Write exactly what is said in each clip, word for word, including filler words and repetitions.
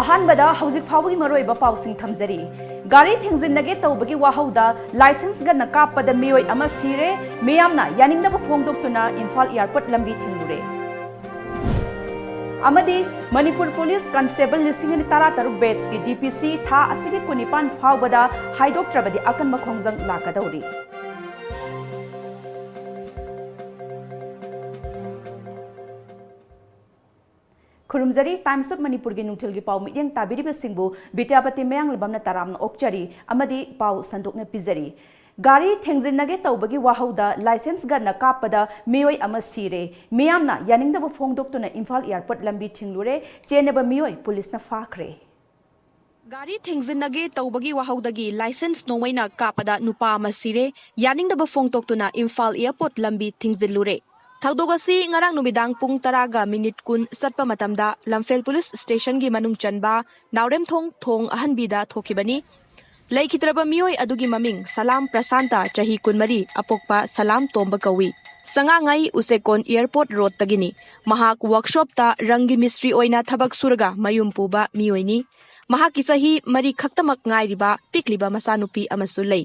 ꯑꯍꯥꯟꯕꯗ ꯍꯧꯖꯤꯛ ꯐꯥꯎꯕꯒꯤ ꯃꯔꯨꯑꯣꯏꯕ ꯄꯥꯎꯁꯤꯡ ꯊꯝꯖꯔꯤ꯫ ꯒꯥꯔꯤ ꯊꯦꯡꯖꯤꯟꯅꯒꯦ ꯇꯧꯕꯒꯤ ꯋꯥꯍꯧꯗ ꯂꯥꯏꯁꯦꯟꯁ ꯒꯟꯅ ꯀꯥꯞꯄꯗ ꯃꯤꯑꯣꯏ ꯑꯃ ꯁꯤꯔꯦ꯫ ꯃꯤꯌꯥꯝꯅ ꯌꯥꯅꯤꯡꯗꯕ ꯐꯣꯡꯗꯣꯛꯇꯨꯅ ꯏꯝꯐꯥꯜ ꯑꯦꯌꯥꯔꯄꯣꯔꯠ ꯂꯝꯕꯤ ꯊꯤꯡꯂꯨꯔꯦ꯫ ꯑꯃꯗꯤ ꯃꯅꯤꯄꯨꯔ ꯄꯨꯂꯤꯁ ꯀꯟꯁꯇꯦꯕꯜ ꯂꯤꯁꯤꯡ ꯑꯅꯤ ꯇꯔꯥꯇꯔꯨꯛ ꯕꯦꯠꯁꯀꯤ ꯗꯤ ꯄꯤ ꯁꯤ ꯊꯥ ꯑꯁꯤꯒꯤ ꯀꯨꯟꯅꯤꯄꯥꯟ ꯐꯥꯎꯕꯗ ꯍꯥꯏꯗꯣꯛꯇ꯭ꯔꯕꯗꯤ ꯑꯀꯟꯕ ꯈꯣꯡꯖꯪ ꯂꯥꯛꯀꯗꯧꯔꯤ꯫ ꯈꯨꯔꯨꯝꯖꯔꯤ꯫ Times of ꯃꯅꯤꯄꯨꯔꯒꯤ ꯅꯨꯡꯊꯤꯜꯒꯤ ꯄꯥꯎ ꯃꯤꯠꯌꯦꯡ ꯇꯥꯕꯤꯔꯤꯕꯁꯤꯡꯕꯨ ꯕꯤꯗ꯭ꯌꯥꯄꯇꯤ ꯃꯌꯥꯡꯂꯝꯕꯝꯅ ꯇꯔꯥꯝꯅ ꯑꯣꯛꯆꯔꯤ ꯑꯃꯗꯤ ꯄꯥꯎ ꯁꯟꯗꯣꯛꯅ ꯄꯤꯖꯔꯤ꯫ ꯒꯥꯔꯤ ꯊꯦꯡꯖꯤꯟꯅꯒꯦ ꯇꯧꯕꯒꯤ ꯋꯥꯍꯧꯗ ꯂꯥꯏꯁꯦꯟꯁ ꯒꯟꯅ ꯀꯥꯞꯄꯗ ꯃꯤꯑꯣꯏ ꯑꯃ ꯁꯤꯔꯦ꯫ ꯃꯤꯌꯥꯝꯅ ꯌꯥꯅꯤꯡꯗꯕ ꯐꯣꯡꯗꯣꯛꯇꯨꯅ ꯏꯝꯐꯥꯜ ꯑꯦꯌꯥꯔꯄꯣꯔꯠ ꯂꯝꯕꯤ ꯊꯤꯡꯂꯨꯔꯦ꯫ ꯆꯦꯟꯅꯕ ꯃꯤꯑꯣꯏ ꯄꯨꯂꯤꯁꯅ ꯐꯥꯈ꯭ꯔꯦ꯫ ꯒꯥꯔꯤ ꯊꯦꯡꯖꯤꯟꯅꯒꯦ ꯇꯧꯕꯒꯤ ꯋꯥꯍꯧꯗꯒꯤ ꯂꯥꯏꯁꯦꯟꯁ ꯅꯣꯡꯃꯩꯅ ꯀꯥꯞꯄꯗ ꯅꯨꯄꯥ ꯑꯃ ꯁꯤꯔꯦ꯫ ꯌꯥꯅꯤꯡꯗꯕ ꯐꯣꯡꯗꯣꯛꯇꯨꯅ ꯏꯝꯐꯥꯜ ꯑꯦꯌꯥꯔꯄꯣꯔꯠ ꯂꯝꯕꯤ ꯊꯤꯡꯖꯤꯜꯂꯨꯔꯦ꯫ ꯊꯧꯗꯣꯛ ꯑꯁꯤ ꯉꯔꯥꯡ ꯅꯨꯃꯤꯗꯥꯡ ꯄꯨꯡ ꯇꯔꯥꯒ ꯃꯤꯅꯤꯠ ꯀꯨꯟ ꯆꯠꯄ ꯃꯇꯝꯗ ꯂꯝꯐꯦꯜ ꯄꯨꯂꯤꯁ ꯁ꯭ꯇꯦꯁꯟꯒꯤ ꯃꯅꯨꯡ ꯆꯟꯕ ꯅꯥꯎꯔꯦꯝꯊꯣꯡ ꯊꯣꯡ ꯑꯍꯟꯕꯤꯗ ꯊꯣꯛꯈꯤꯕꯅꯤ꯫ ꯂꯩꯈꯤꯗ꯭ꯔꯕ ꯃꯤꯑꯣꯏ ꯑꯗꯨꯒꯤ ꯃꯃꯤꯡ ꯁꯂꯥꯝ ꯄ꯭ꯔꯁꯥꯟꯇ, ꯆꯍꯤ ꯀꯨꯟꯃꯔꯤ, ꯑꯄꯣꯛꯄ ꯁꯂꯥꯝ ꯇꯣꯝꯕ ꯀꯧꯏ꯫ ꯁꯉꯥꯉꯩ ꯎꯆꯦꯀꯣꯟ ꯑꯦꯌꯥꯔꯄꯣꯔꯠ ꯔꯣꯗꯇꯒꯤꯅꯤ꯫ ꯃꯍꯥꯛ ꯋꯥꯔꯛꯁꯣꯞꯇ ꯔꯪꯒꯤ ꯃꯤꯁꯇ꯭ꯔꯤ ꯑꯣꯏꯅ ꯊꯕꯛ ꯁꯨꯔꯒ ꯃꯌꯨꯝ ꯄꯨꯕ ꯃꯤꯑꯣꯏꯅꯤ꯫ ꯃꯍꯥꯛꯀꯤ ꯆꯍꯤ ꯃꯔꯤ ꯈꯛꯇꯃꯛ ꯉꯥꯏꯔꯤꯕ ꯄꯤꯛꯂꯤꯕ ꯃꯆꯥꯅꯨꯄꯤ ꯑꯃꯁꯨ ꯂꯩ꯫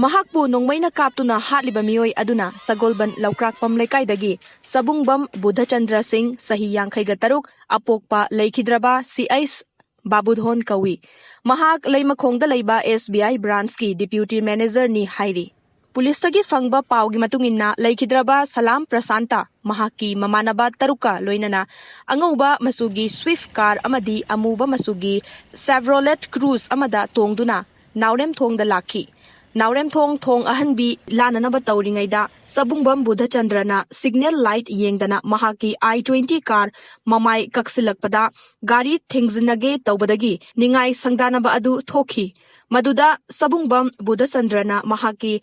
ꯃꯍꯥꯛꯄꯨ ꯅꯣꯡꯃꯩꯅ ꯀꯥꯞꯇꯨꯅ ꯍꯥꯠꯂꯤꯕ ꯃꯤꯑꯣꯏ ꯑꯗꯨꯅ ꯁꯒꯣꯜꯕꯟ ꯂꯧꯀ꯭ꯔꯥꯛꯄꯝ ꯂꯩꯀꯥꯏꯗꯒꯤ ꯁꯕꯨꯡꯕꯝ ꯕꯨꯙꯆꯟꯗ꯭ꯔ ꯁꯤꯡ, ꯆꯍꯤ ꯌꯥꯡꯈꯩꯒ ꯇꯔꯨꯛ, ꯑꯄꯣꯛꯄ ꯂꯩꯈꯤꯗ꯭ꯔꯕ ꯁꯤ ꯑꯩꯁ ꯕꯥꯕꯨꯙꯣꯟ ꯀꯧꯏ꯫ ꯃꯍꯥꯛ ꯂꯩꯃꯈꯣꯡꯗ ꯂꯩꯕ ꯑꯦꯁ ꯕꯤ ꯑꯥꯏ ꯕ꯭ꯔꯥꯟꯁꯀꯤ ꯗꯤꯄ꯭ꯌꯨꯇꯤ ꯃꯦꯅꯦꯖꯔꯅꯤ ꯍꯥꯏꯔꯤ꯫ ꯄꯨꯂꯤꯁꯇꯒꯤ ꯐꯪꯕ ꯄꯥꯎꯒꯤ ꯃꯇꯨꯡ ꯏꯟꯅ, ꯂꯩꯈꯤꯗ꯭ꯔꯕ ꯁꯂꯥꯝ ꯄ꯭ꯔꯁꯥꯟꯇ ꯃꯍꯥꯛꯀꯤ ꯃꯃꯥꯟꯅꯕ ꯇꯔꯨꯛꯀ ꯂꯣꯏꯅꯅ ꯑꯉꯧꯕ ꯃꯆꯨꯒꯤ ꯁ꯭ꯋꯤꯐ ꯀꯥꯔ ꯑꯃꯗꯤ ꯑꯃꯨꯕ ꯃꯆꯨꯒꯤ ꯁꯦꯚ꯭ꯔꯣꯂꯦꯠ ꯀ꯭ꯔꯨꯖ ꯑꯃꯗ ꯇꯣꯡꯗꯨꯅ ꯅꯥꯎꯔꯦꯝꯊꯣꯡꯗ ꯂꯥꯛꯈꯤ꯫ ꯅꯥꯎꯔꯦꯝꯊꯣꯡ ꯊꯣꯡ ꯑꯍꯟꯕꯤ ꯂꯥꯟꯅꯅꯕ ꯇꯧꯔꯤꯉꯩꯗ ꯁꯕꯨꯡꯕꯝ ꯕꯨꯙꯆꯟꯗ꯭ꯔꯅ ꯁꯤꯒꯅꯦꯜ ꯂꯥꯏꯠ ꯌꯦꯡꯗꯅ ꯃꯍꯥꯛꯀꯤ ꯑꯥꯏ ꯇ꯭ꯋꯦꯟꯇꯤ ꯀꯥꯔ ꯃꯃꯥꯏ ꯀꯛꯁꯤꯜꯂꯛꯄꯗ ꯒꯥꯔꯤ ꯊꯦꯡꯖꯤꯟꯅꯒꯦ ꯇꯧꯕꯗꯒꯤ ꯅꯤꯡꯉꯥꯏ ꯁꯪꯗꯥꯅꯕ ꯑꯗꯨ ꯊꯣꯛꯈꯤ꯫ ꯃꯗꯨꯗ ꯁꯕꯨꯡꯕꯝ ꯕꯨꯙꯆꯟꯗ꯭ꯔꯅ ꯃꯍꯥꯛꯀꯤ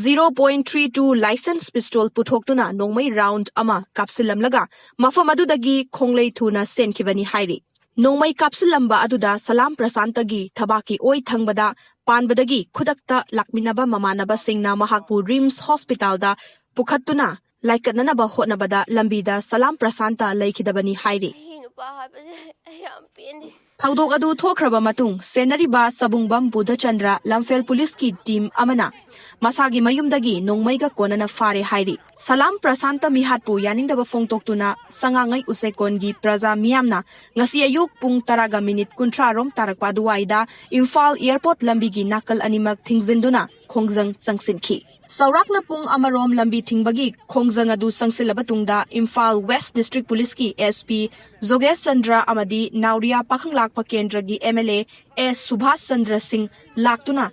zero point three two licence pistol ꯄꯨꯊꯣꯛꯇꯨꯅ ꯅꯣꯡꯃꯩ ꯔꯥꯎꯟꯗ ꯑꯃ ꯀꯥꯞꯁꯤꯜꯂꯝꯂꯒ ꯃꯐꯝ ꯑꯗꯨꯗꯒꯤ ꯈꯣꯡꯂꯩ ꯊꯨꯅ ꯆꯦꯟꯈꯤꯕꯅꯤ ꯍꯥꯏꯔꯤ꯫ ꯅꯣꯡꯃꯩ ꯀꯥꯞꯁꯤꯜꯂꯝꯕ ꯑꯗꯨꯗ ꯁꯂꯥꯝ ꯄ꯭ꯔꯁꯥꯟꯇꯒꯤ ꯊꯕꯥꯛꯀꯤ ꯑꯣꯏ ꯊꯪꯕꯗ ꯄꯥꯟꯕꯗꯒꯤ ꯈꯨꯗꯛꯇ ꯂꯥꯛꯃꯤꯟꯅꯕ ꯃꯃꯥꯟꯅꯕꯁꯤꯡꯅ ꯃꯍꯥꯛꯄꯨ ꯔꯤꯝꯁ ꯍꯣꯁꯄꯤꯇꯥꯜꯗ ꯄꯨꯈꯠꯇꯨꯅ ꯂꯥꯏꯀꯠꯅꯅꯕ ꯍꯣꯠꯅꯕꯗ ꯂꯝꯕꯤꯗ ꯁꯂꯥꯝ ꯄ꯭ꯔꯁꯥꯟꯇ ꯂꯩꯈꯤꯗꯕꯅꯤ ꯍꯥꯏꯔꯤ꯫ ꯑꯩ ꯅꯨꯄꯥ ꯍꯥꯠꯄꯁꯦ ꯑꯩ ꯌꯥꯝ ꯄꯦꯟꯗꯦ꯫ ꯊꯧꯗꯣꯛ ꯑꯗꯨ ꯊꯣꯛꯈ꯭ꯔꯕ ꯃꯇꯨꯡ ꯁꯦꯟꯅꯔꯤꯕ ꯁꯕꯨꯡꯕꯝ ꯕꯨꯙꯆꯟꯗ꯭ꯔ ꯂꯝꯐꯦꯜ ꯄꯨꯂꯤꯁꯀꯤ ꯇꯤꯝ ꯑꯃꯅ ꯃꯁꯥꯒꯤ ꯃꯌꯨꯝꯗꯒꯤ ꯅꯣꯡꯃꯩꯒ ꯀꯣꯟꯅꯅ ꯐꯥꯔꯦ ꯍꯥꯏꯔꯤ꯫ ꯁꯂꯥꯝ ꯄ꯭ꯔꯁꯥꯟꯇ ꯃꯤꯍꯥꯠꯄꯨ ꯌꯥꯅꯤꯡꯗꯕ ꯐꯣꯡꯗꯣꯛꯇꯨꯅ ꯁꯉꯥꯉꯩ ꯎꯁꯦꯀꯣꯟꯒꯤ ꯄ꯭ꯔꯖꯥ ꯃꯤꯌꯥꯝꯅ ꯉꯁꯤ ꯑꯌꯨꯛ ꯄꯨꯡ ꯇꯔꯥꯒ ꯃꯤꯅꯤꯠ ꯀꯨꯟꯊ꯭ꯔꯥ ꯔꯣꯝ ꯇꯥꯔꯛꯄ ꯑꯗꯨꯋꯥꯏꯗ ꯏꯝꯐꯥꯜ ꯑꯦꯌꯔꯄꯣꯔꯠ ꯂꯝꯕꯤꯒꯤ ꯅꯥꯀꯜ ꯑꯅꯤꯃꯛ ꯊꯤꯡꯖꯤꯟꯗꯨꯅ ꯈꯣꯡꯖꯪ ꯆꯪꯁꯤꯟꯈꯤ꯫ ꯆꯥꯎꯔꯥꯛꯅ ꯄꯨꯡ ꯑꯃꯔꯣꯝ ꯂꯝꯕꯤ ꯊꯤꯡꯕꯒꯤ ꯈꯣꯡꯖꯪ ꯑꯗꯨ ꯆꯪꯁꯤꯜꯂꯕ ꯇꯨꯡꯗ ꯏꯝꯐꯥꯜ ꯋꯦꯁ ꯗꯤꯁꯇ꯭ꯔꯤꯛ ꯄꯨꯂꯤꯁꯀꯤ SP ꯖꯣꯒꯦꯁ ꯆꯟꯗ꯭ꯔ ꯑꯃꯗꯤ ꯅꯥꯎꯔꯤꯌꯥ ꯄꯥꯈꯪꯂꯥꯛꯄ ꯀꯦꯟꯗ꯭ꯔꯒꯤ MLA ꯑꯦꯁ ꯁꯨꯚꯥꯁ ꯆꯟꯗ꯭ꯔ ꯁꯤꯡ ꯂꯥꯛꯇꯨꯅ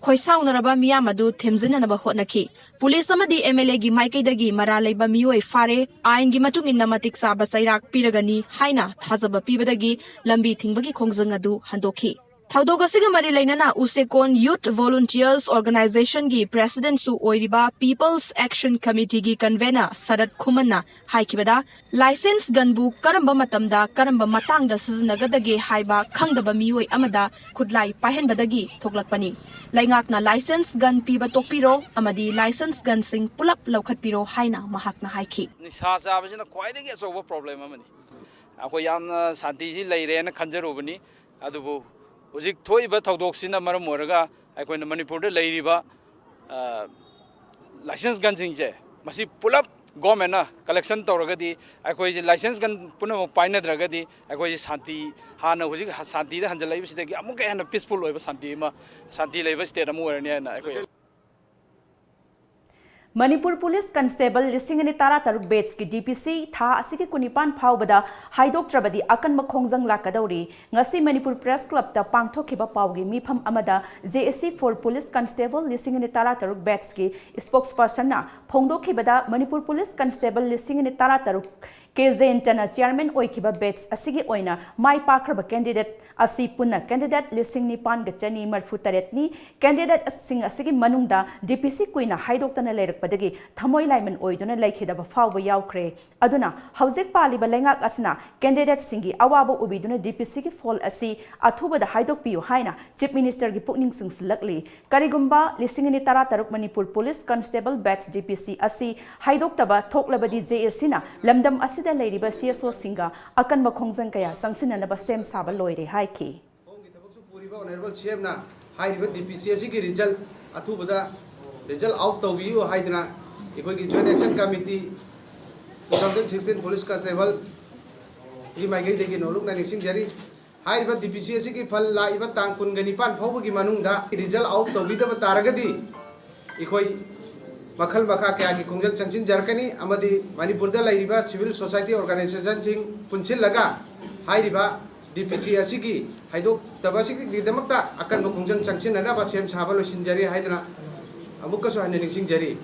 ꯈꯣꯏꯁꯥꯎꯅꯔꯕ ꯃꯤꯌꯥꯝ ꯑꯗꯨ ꯊꯦꯝꯖꯤꯟꯅꯅꯕ ꯍꯣꯠꯅꯈꯤ꯫ ꯄꯨꯂꯤꯁ ꯑꯃꯗꯤ MLAꯒꯤ ꯃꯥꯏꯀꯩꯗꯒꯤ ꯃꯔꯥꯜ ꯂꯩꯕ ꯃꯤꯑꯣꯏ ꯐꯥꯔꯦ, ꯑꯥꯏꯟꯒꯤ ꯃꯇꯨꯡ ꯏꯟꯅ ꯃꯇꯤꯛ ꯆꯥꯕ ꯆꯩꯔꯥꯛ ꯄꯤꯔꯒꯅꯤ ꯍꯥꯏꯅ ꯊꯥꯖꯕ ꯄꯤꯕꯗꯒꯤ ꯂꯝꯕꯤ ꯊꯤꯡꯕꯒꯤ ꯈꯣꯡꯖꯪ ꯑꯗꯨ ꯍꯟꯗꯣꯛꯈꯤ꯫ ꯊꯧꯗꯣꯛ ꯑꯁꯤꯒ ꯃꯔꯤ ꯂꯩꯅꯅ ꯎꯁꯦꯀꯣꯟ Youth Volunteers Organizationꯒꯤ Presidentꯁꯨ ꯑꯣꯏꯔꯤꯕ People's Action Committeeꯒꯤ convener ꯁꯔꯠ ꯈꯨꯃꯟꯅ ꯍꯥꯏꯈꯤꯕꯗ, ꯂꯥꯏꯁꯦꯟꯁ ꯒꯟꯕꯨ ꯀꯔꯝꯕ ꯃꯇꯝꯗ ꯀꯔꯝꯕ ꯃꯇꯥꯡꯗ ꯁꯤꯖꯤꯟꯅꯒꯗꯒꯦ ꯍꯥꯏꯕ ꯈꯪꯗꯕ ꯃꯤꯑꯣꯏ ꯑꯃꯗ ꯈꯨꯠꯂꯥꯏ ꯄꯥꯏꯍꯟꯕꯗꯒꯤ ꯊꯣꯛꯂꯛꯄꯅꯤ꯫ ꯂꯩꯉꯥꯛꯅ ꯂꯥꯏꯁꯦꯟꯁ ꯒꯟ ꯄꯤꯕ ꯇꯣꯛꯄꯤꯔꯣ ꯑꯃꯗꯤ ꯂꯥꯏꯁꯦꯟꯁ ꯒꯟꯁꯤꯡ ꯄꯨꯂꯞ ꯂꯧꯈꯠꯄꯤꯔꯣ ꯍꯥꯏꯅ ꯃꯍꯥꯛꯅ ꯍꯥꯏꯈꯤ꯫ ꯅꯤꯁꯥ ꯆꯥꯕꯁꯤꯅ ꯈ꯭ꯋꯥꯏꯗꯒꯤ ꯑꯆꯧꯕ problem ꯑꯃꯅꯤ꯫ ꯑꯩꯈꯣꯏ ꯌꯥꯝꯅ ꯁꯥꯟꯇꯤꯁꯤ ꯂꯩꯔꯦꯅ ꯈꯟꯖꯔꯨꯕꯅꯤ, ꯑꯗꯨꯕꯨ ꯍꯧꯖꯤꯛ ꯊꯣꯛꯏꯕ ꯊꯧꯗꯣꯛꯁꯤꯅ ꯃꯔꯝ ꯑꯣꯏꯔꯒ ꯑꯩꯈꯣꯏꯅ ꯃꯅꯤꯄꯨꯔꯗ ꯂꯩꯔꯤꯕ, ꯑ, ꯂꯥꯏꯁꯦꯟꯁ ꯒꯟꯁꯤꯡꯁꯦ ꯃꯁꯤ ꯄꯨꯂꯞ ꯒꯣꯔꯃꯦꯟꯅ ꯀꯂꯦꯛꯁꯟ ꯇꯧꯔꯒꯗꯤ, ꯑꯩꯈꯣꯏꯁꯦ ꯂꯥꯏꯁꯦꯟꯁ ꯒꯟ ꯄꯨꯝꯅꯃꯛ ꯄꯥꯏꯅꯗ꯭ꯔꯒꯗꯤ ꯑꯩꯈꯣꯏꯁꯦ ꯁꯥꯟꯇꯤ, ꯍꯥꯟꯅ ꯍꯧꯖꯤꯛ ꯁꯥꯟꯇꯤꯗ ꯍꯟꯖꯤꯜꯂꯛꯏꯕꯁꯤꯗꯒꯤ ꯑꯃꯨꯛꯀ ꯍꯦꯟꯅ ꯄꯤꯁꯐꯨꯜ ꯑꯣꯏꯕ ꯁꯥꯟꯇꯤ ꯑꯃ, ꯁꯥꯟꯇꯤ ꯂꯩꯕ ꯁ꯭ꯇꯦꯠ ꯑꯃ ꯑꯣꯏꯔꯅꯤ ꯍꯥꯏꯅ ꯑꯩꯈꯣꯏ ꯃꯅꯤꯄꯨꯔ ꯄꯨꯂꯤꯁ ꯀꯟꯁꯇꯦꯕꯜ ꯂꯤꯁꯤꯡ ꯑꯅꯤ ꯇꯔꯥ ꯇꯔꯨꯛ ꯕꯦꯠꯁꯀꯤ DPC ꯊꯥ ꯑꯁꯤꯒꯤ ꯀꯨꯟꯅꯤꯄꯥꯟ ꯐꯥꯎꯕꯗ ꯍꯥꯏꯗꯣꯛꯇ꯭ꯔꯕꯗꯤ ꯑꯀꯟꯕ ꯈꯣꯡꯖꯪ ꯂꯥꯛꯀꯗꯧꯔꯤ꯫ ꯉꯁꯤ ꯃꯅꯤꯄꯨꯔ ꯄ꯭ꯔꯦꯁ ꯀ꯭ꯂꯕꯇ ꯄꯥꯡꯊꯣꯛꯈꯤꯕ ꯄꯥꯎꯒꯤ ꯃꯤꯐꯝ ꯑꯃꯗ JAC for Police Constable ꯂꯤꯁꯤꯡ ꯑꯅꯤ ꯇꯔꯥ ꯇꯔꯨꯛ ꯕꯦꯠꯁꯀꯤ ꯏꯁꯄꯣꯛꯁꯄꯔꯁꯟꯅ ꯐꯣꯡꯗꯣꯛꯈꯤꯕꯗ, ꯃꯅꯤꯄꯨꯔ ꯄꯨꯂꯤꯁ ꯀꯟꯁꯇꯦꯕꯜ ꯂꯤꯁꯤꯡ ꯑꯅꯤ ꯇꯔꯥ ꯇꯔꯨꯛ ꯀꯦ ꯖꯌꯟꯇꯅ ꯆꯤꯌꯥꯔꯃꯦꯟ ꯑꯣꯏꯈꯤꯕ ꯕꯦꯠꯁ ꯑꯁꯤꯒꯤ ꯑꯣꯏꯅ ꯃꯥꯏ ꯄꯥꯛꯈ꯭ꯔꯕ ꯀꯦꯟꯗꯤꯗꯦꯠ ꯑꯁꯤ ꯄꯨꯟꯅ ꯀꯦꯟꯗꯤꯗꯦꯠ ꯂꯤꯁꯤꯡ ꯅꯤꯄꯥꯟꯒ ꯆꯅꯤ ꯃꯔꯤꯐꯨ ꯇꯔꯦꯠꯅꯤ꯫ ꯀꯦꯟꯗꯤꯗꯦꯠꯁꯤꯡ ꯑꯁꯤꯒꯤ ꯃꯅꯨꯡꯗ DPC ꯀꯨꯏꯅ ꯍꯥꯏꯗꯣꯛꯇꯅ ꯂꯩꯔꯛꯄꯗꯒꯤ ꯊꯃꯣꯏ ꯂꯥꯏꯃꯟ ꯑꯣꯏꯗꯨꯅ ꯂꯩꯈꯤꯗꯕ ꯐꯥꯎꯕ ꯌꯥꯎꯈ꯭ꯔꯦ꯫ ꯑꯗꯨꯅ ꯍꯧꯖꯤꯛ ꯄꯥꯜꯂꯤꯕ ꯂꯩꯉꯥꯛ ꯑꯁꯤꯅ ꯀꯦꯟꯗꯤꯗꯦꯠꯁꯤꯡꯒꯤ ꯑꯋꯥꯕ ꯎꯕꯤꯗꯨꯅ DPCꯒꯤ ꯐꯣꯜ ꯑꯁꯤ ꯑꯊꯨꯕꯗ ꯍꯥꯏꯗꯣꯛꯄꯤꯌꯨ ꯍꯥꯏꯅ ꯆꯤꯐ ꯃꯤꯅꯤꯁꯇꯔꯒꯤ ꯄꯨꯛꯅꯤꯡ ꯆꯤꯡꯁꯤꯜꯂꯛꯂꯤ꯫ ꯀꯔꯤꯒꯨꯝꯕ ꯂꯤꯁꯤꯡ ꯑꯅꯤ ꯇꯔꯥ ꯇꯔꯨꯛ ꯃꯅꯤꯄꯨꯔ ꯄꯨꯂꯤꯁ ꯀꯟꯁꯇꯦꯕꯜ ꯕꯦꯠꯁ DPC ꯑꯁꯤ ꯍꯥꯏꯗꯣꯛꯇꯕ ꯊꯣꯛꯂꯕꯗꯤ JACꯅ ꯂꯝꯗꯝ ꯑꯁꯤ ꯗ ꯂꯩꯔꯤꯕ ꯁꯤ ꯑꯦꯁ ꯑꯣꯁꯤꯡꯒ ꯑꯀꯟꯕ ꯈꯣꯡꯖꯪ ꯀꯌꯥ ꯆꯪꯁꯤꯟꯅꯅꯕ ꯁꯦꯝ ꯁꯥꯕ ꯂꯣꯏꯔꯦ ꯍꯥꯏꯈꯤ꯫ ꯊꯕꯛꯁꯨ ꯄꯨꯔꯤꯕ ꯑꯣꯅꯔꯦꯕꯜ ꯁꯤ ꯑꯦꯝꯅ ꯍꯥꯏꯔꯤꯕ ꯗꯤ ꯄꯤ ꯁꯤ ꯑꯁꯤꯒꯤ ꯔꯤꯖꯜ ꯑꯊꯨꯕꯗ ꯔꯤꯖꯜ ꯑꯥꯎꯠ ꯇꯧꯕꯤꯌꯨ ꯍꯥꯏꯗꯨꯅ ꯑꯩꯈꯣꯏꯒꯤ joint action committee two thousand sixteen police ꯀꯟꯁꯇꯦꯕꯜꯒꯤ ꯃꯥꯏꯀꯩꯗꯒꯤ ꯅꯣꯂꯨꯛꯅ ꯅꯤꯡꯁꯤꯡꯖꯔꯤ꯫ ꯍꯥꯏꯔꯤꯕ ꯗꯤ ꯄꯤ ꯁꯤ ꯑꯁꯤꯒꯤ ꯐꯜ ꯂꯥꯛꯏꯕ ꯇꯥꯡ ꯀꯨꯟꯒ ꯅꯤꯄꯥꯟ ꯐꯥꯎꯕꯒꯤ ꯃꯅꯨꯡꯗ ꯔꯤꯖꯜ ꯑꯥꯎꯠ ꯇꯧꯕꯤꯗꯕ ꯇꯥꯔꯒꯗꯤ ꯑꯩꯈꯣꯏ ꯃꯈꯜ ꯃꯈꯥ ꯀꯌꯥꯒꯤ ꯈꯣꯡꯖꯪ ꯆꯪꯁꯤꯟꯖꯔꯛꯀꯅꯤ ꯑꯃꯗꯤ ꯃꯅꯤꯄꯨꯔꯗ ꯂꯩꯔꯤꯕ ꯁꯤꯚꯤꯜ ꯁꯣꯁꯥꯏꯇꯤ ꯑꯣꯔꯒꯅꯥꯏꯖꯦꯁꯟꯁꯤꯡ ꯄꯨꯟꯁꯤꯜꯂꯒ ꯍꯥꯏꯔꯤꯕ ꯗꯤ ꯄꯤ ꯁꯤ ꯑꯁꯤꯒꯤ ꯍꯥꯏꯗꯣꯛꯇꯕ ꯑꯁꯤꯒꯤꯗꯃꯛꯇ ꯑꯀꯟꯕ ꯈꯣꯡꯖꯪ ꯆꯪꯁꯤꯟꯅꯅꯕ ꯁꯦꯝ ꯁꯥꯕ ꯂꯣꯏꯁꯤꯟꯖꯔꯤ ꯍꯥꯏꯗꯨꯅ ꯑꯃꯨꯛꯀꯁꯨ ꯍꯟꯅ ꯅꯤꯡꯁꯤꯡꯖꯔꯤ꯫